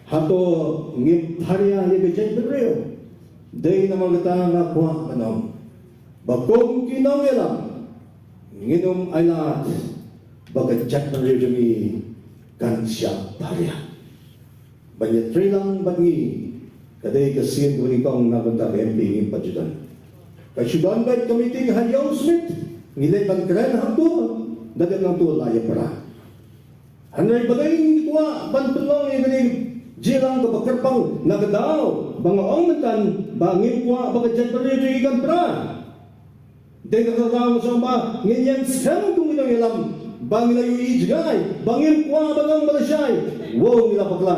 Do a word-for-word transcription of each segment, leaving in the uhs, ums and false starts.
Hato ngim pharia ïa ka jaitbynriew? Dei namar kata nga kwah ban ong ba kum ki nongïalam ngin ym ailad ba ka jaitbynriew jong ngi kan shah pharia. Ban ïatrei lang bad ngi ka dei ka sien kaba nyngkong na ka bynta ka M P ngim pat ju don. Ka shu don beit ka meeting ha Ïew Smit, ngi leit ban kren hangto, da dep nangto la ïa para. Hynrei balei ngi kwah ban pynlong ïa kane ka jingïalang kaba kyrpang na ka daw ba nga ong mynta ba ngim kwah ba ka jaitbynriew jong ngi kan pra? Dei kata ka daw nga ong ba ngin ïeng skhem kum ki nongïalam ba ngi la ïohi jngai, ba ngim kwah ban ong ba lashai. Wow, ngi la bakla.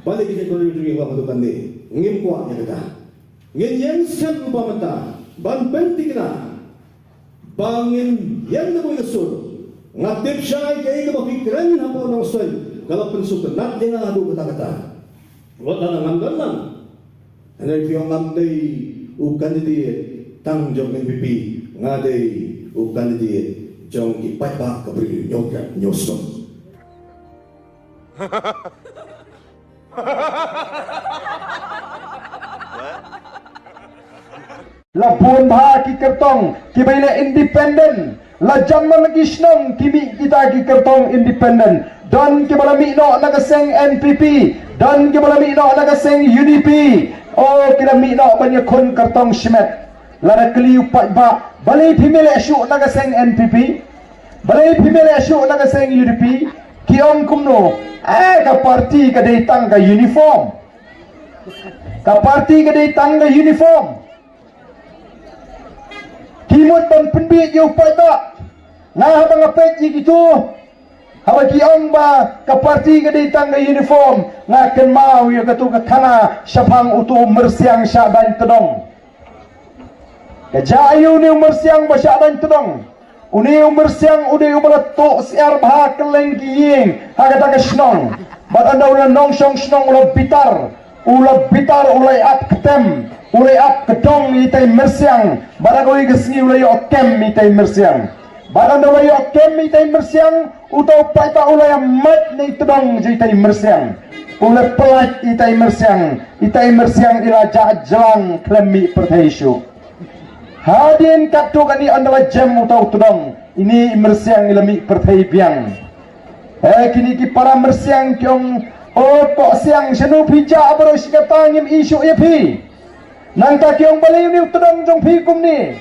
Balei ka jaitbynriew jong ngi ka la pynduh kan dei? Ngim kwah ïa kata. Ngin ïeng skhem lypa mynta ban pynthikna ba ngin ïeng da kawei ka sur. Nga tip shai kaei kaba phi kren hapoh Nongstoiñ ka la pynsngewtynnat ïa nga haduh katta katta. Wat la ngam don lang. Hynrei phi ong ngam dei u candidate tang jong N P P, nga dei u candidate jong ki paidbah ka Bri Hynñiewtrep Hynñiewsynñiaw. La bun bha ki kyrtong kiba ïaleh independent. La jan man la ki shnong ki mih kita ki kyrtong independent. Don kiba la mih noh na ka seng N P P, don kiba la mih noh na ka seng U D P. Oh, ki la mih noh ban ïakhun kyrtong shimet. Lada kylli u paidbah, balei phim ïaleh shuh na ka seng N P P? Balei phim ïaleh shuh na ka seng U D P? Ki ong kumno? Eh, ka party ka dei tang ka uniform. Ka party ka dei tang ka uniform. Ki mut ban pynbieit ïa u paidbah. Nga haba nga peit ïa kito, haba ki ong ba ka party ka dei tang ka uniform, nga kynmaw ïa kato ka khana shaphang uto u myrsiang shah daiñ tdong. Ka jia aïu une u myrsiang ba shah daiñ tdong? Une u myrsiang u dei uba la tuh syiar bha kylleng ki ïing ha kata ka shnong. Bad ynda u la nongshong shnong u la bitar, u la bitar, u la ïap ktem, u la ïap kdong ïa itai myrsiang. Bad ha kawei ka sngi u la ïoh kem ïa itai myrsiang. Bad ynda u la ïoh kem ïa itai myrsiang, uto u paidbah u la ïa mait na i tdong jong itai myrsiang. U la pyllait ïa itai myrsiang, itai myrsiang i la jah jlang khlem mih pyrthei shuh. Hadien katto katne ynda la jem uto u tdong, ine i myrsiang i la mih pyrthei biang. Eh, kine ki para myrsiang ki ong, "O Kohsiang, shano phi jah baroh shi katta, ngim i shuh ïa phi." Nangta ki ong, "Balei une u tdong jong phi kumne?"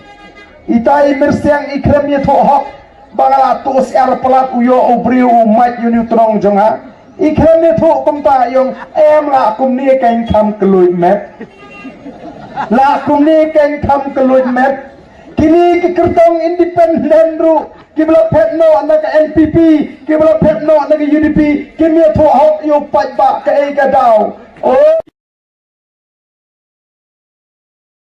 Itai i myrsiang i khlem ïathuh hok ba nga la tuh syiar palat, u ïoh u briew u mait ïa une u tdong jong nga. I khlem ïathuh kumta, i ong, "Em, lah kumne kan kham kylluid met. Lah kumne kan kham kylluid met." Kine ki kyrtong independent ruh kiba la phet noh na ka N P P, kiba la phet noh na ka U D P, kim ïathuh hok ïa u paidbah kaei ka daw. Oh.